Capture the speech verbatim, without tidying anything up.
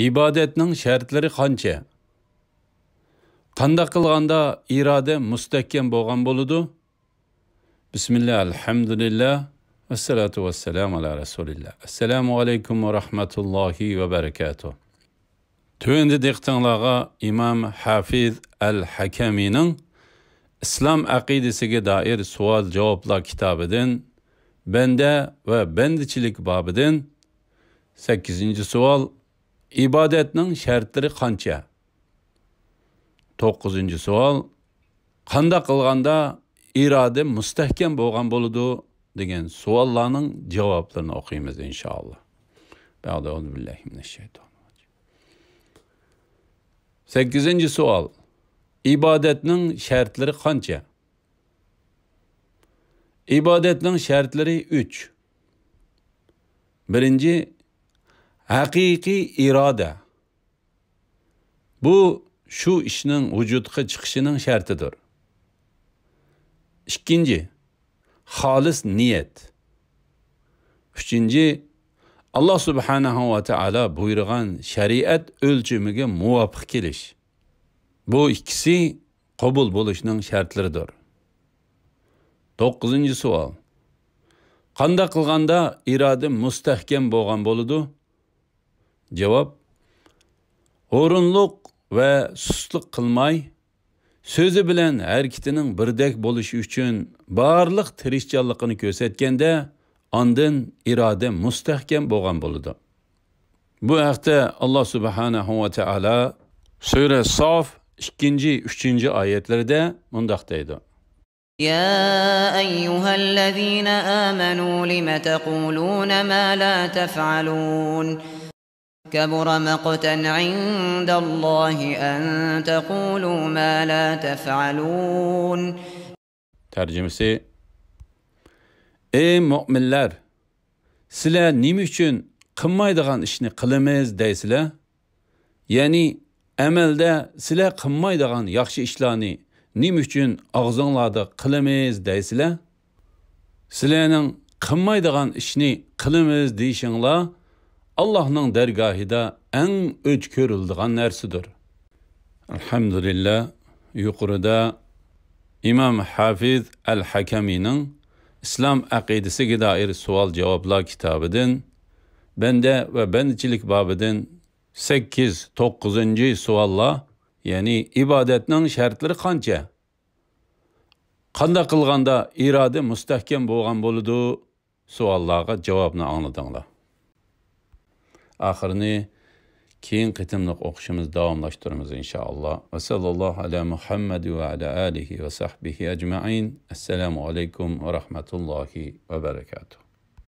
ئىبادەتنىڭ شەرتلىرى قانچە؟ قانداق قىلغاندا ئىرادە مۇستەھكەم بولغان بولىدۇ؟ بىسمىللا، ئەلھەمدۇلىللا، ۋەسسالاتۇ ۋەسسالامۇ ئالا رەسۇلىللا. ئەسسالامۇ ئەلەيكۇم ۋە رەھمەتۇللاھى ۋە بەرىكاتۇھ. تۆۋەندە دىققىتىڭلارغا ئىمام ھافىز ئەل ھەكەمىنىڭ ئىسلام ئەقىدىسىگە دائىر سوئال-جاۋابلار كىتابىدىن، بەندە ۋە بەندىچىلىك بابىدىن، سەككىزىنچى سوئال، ئىبادەتنىڭ شەرتلىرى قانچە؟ توققۇزىنچى سوئال، قانداق قىلغاندا ئىرادە مۇستەھكەم بولغان بولىدۇ؟ دېگەن سوئاللارنىڭ جاۋابلىرىنى ئوقۇيمىز، ئىنشائاللا. بەئدە، ئەئۇزۇ بىللاھى مىنەششەيتانىر راجىم. سەككىزىنچى سوئال، ئىبادەتنىڭ شەرتلىرى قانچە؟ ئىبادەتنىڭ شەرتلىرى ئۈچ. بىرىنچى، ھەقىقىي ئىرادە. بۇ شۇ ئىشنىڭ ۋۇجۇدقا چىقىشىنىڭ شەرتىدۇر. ئىككىنچى، خالىس نىيەت. ئۈچىنچى، ئاللا سۇبھانەھۇ ۋە تائالا بۇيرۇغان شەرىئەت ئۆلچىمىگە مۇۋاپىق كېلىش. بۇ ئىككىسى قوبۇل بولۇشنىڭ شەرتلىرىدۇر. توققۇزىنچى سوئال، قانداق قىلغاندا ئىرادە مۇستەھكەم بولغان بولىدۇ؟ جاۋاب، ھۇرۇنلۇق ۋە سۇسلۇق قىلماي، سۆزى بىلەن ھەرىكىتىنىڭ بىردەك بولۇشى ئۈچۈن بارلىق تىرىشچانلىقىنى كۆرسەتكەندە، ئاندىن ئىرادە مۇستەھكەم بولغان بولىدۇ. بۇ ھەقتە ئاللا سۇبھانەھۇ ۋە تائالا سۈرە ساف ئىككىنچى، ئۈچىنچى ئايەتلىرىدە مۇنداق دەيدۇ. يا أيها الذين آمنوا لم تقولون ما لا تفعلون. كبر مقتا عند الله أن تقولوا ما لا تفعلون. تەرجىمىسى، ئەي مۆمىنلەر، سىلەر نېمە ئۈچۈن قىلمايدىغان ئىشنى قىلىمىز دەيسىلەر؟ يەنى ئەمەلدە سىلەر قىلمايدىغان ياخشى ئىشلارنى نېمە ئۈچۈن ئاغزىڭلاردا قىلىمىز دەيسىلەر؟ سىلەرنىڭ قىلمايدىغان ئىشنى قىلىمىز دېيىشىڭلار ئاللاھنىڭ دەرگاھىدا ئەڭ ئۆچ كۆرۈلىدىغان نەرسىدۇر. ئەلھەمدۇلىللا، يۇقىرىدا ئىمام ھافىز ئەل ھەكەمىنىڭ ئىسلام ئەقىدىسىگە دائىر سوئال-جاۋابلار كىتابىدىن، بەندە ۋە بەندىچىلىك بابىدىن سەككىز، توققۇزىنچى سوئاللار، يەنى ئىبادەتنىڭ شەرتلىرى قانچە؟ قانداق قىلغاندا ئىرادە مۇستەھكەم بولغان بولىدۇ؟ سوئاللارغا جاۋابنى ئاڭلىدىڭلار. ئاخىرىنى كېيىن قېتىملىق ئوقۇشىمىز داۋاملاشتۇرىمىز، ئىنشائاللا. ۋە ساللاللاھۇ ئەلا مۇھەممەد ۋە ئەلا ئالىھى ۋە سەھبىھى ئەجمەئىن. ئەسسالامۇ ئەلەيكۇم ۋە رەھمەتۇللاھى ۋە بەرەكاتۇھ.